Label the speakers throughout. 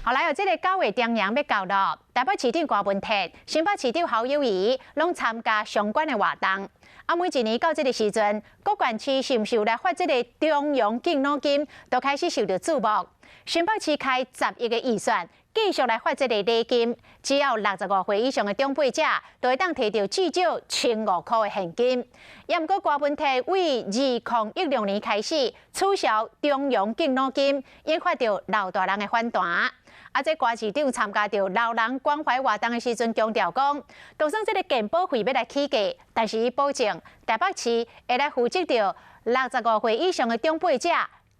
Speaker 1: 後來有這个九月重陽欲到囉，台北市長柯文哲、新北市長侯友宜攏參加相關的活動。啊，每一年到這个時陣，各縣市是毋是有來發這个重陽敬老金，都開始受到矚目。新北市開10億的預算，繼續來發這个禮金，只要65歲以上的長輩者，都會當提著至少1500塊的現金。也毋過柯文哲對2016年開始取消重陽敬老金，引發著老大人的反彈。啊，這柯市長參加著老人關懷活動的時陣，強調講，就算這个健保費欲來起價，但是伊保證台北市會來負責著65歲以上的長輩者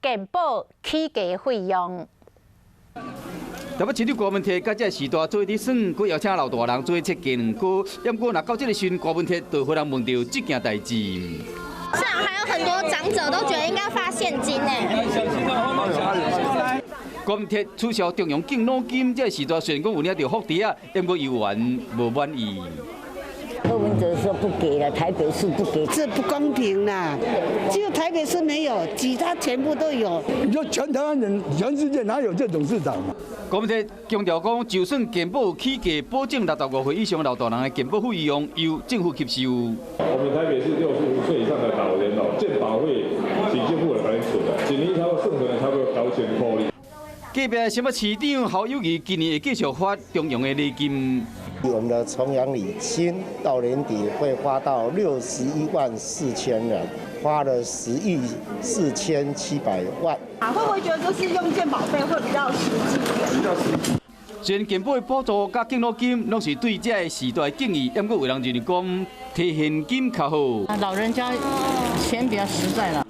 Speaker 1: 健保起價費用。
Speaker 2: 台北市長柯文哲佮這个時代做伙佇耍，閣邀請老大人做伙切雞卵糕。毋過，若到這个時陣，柯文哲就予人問著這件代誌。
Speaker 3: 市場還有很多長者都覺得應該發現金呢。
Speaker 2: 柯文哲取消重陽敬老金，這个時代雖然講有領著福袋仔，毋過猶原無滿意。
Speaker 4: 柯文哲說不給了，台北市不給，
Speaker 5: 這不公平啦！只有台北市沒有，其他全部都有。
Speaker 6: 你說全台灣人、全世界哪有這種市長嘛？
Speaker 2: 柯文哲強調講，就算健保起價，保證65歲以上老大人的健保費用由政府吸收。
Speaker 7: 我們台北市65歲以上的老人哦，健保費是政府來幫你出的，一年差不多算出來差不多9000塊。
Speaker 2: 隔壁新北市長侯友宜今年會繼續發重陽的禮金。
Speaker 8: 我們的重陽禮金到年底會發到61萬4千人，花了10億4700萬。
Speaker 9: 啊，會不會覺得就是用健保費會比較實際一點？
Speaker 2: 雖然健保的補助佮敬老金攏是對這个時代的敬意，毋過有人認為講提現金較好。
Speaker 10: 老人家錢比較實在啦。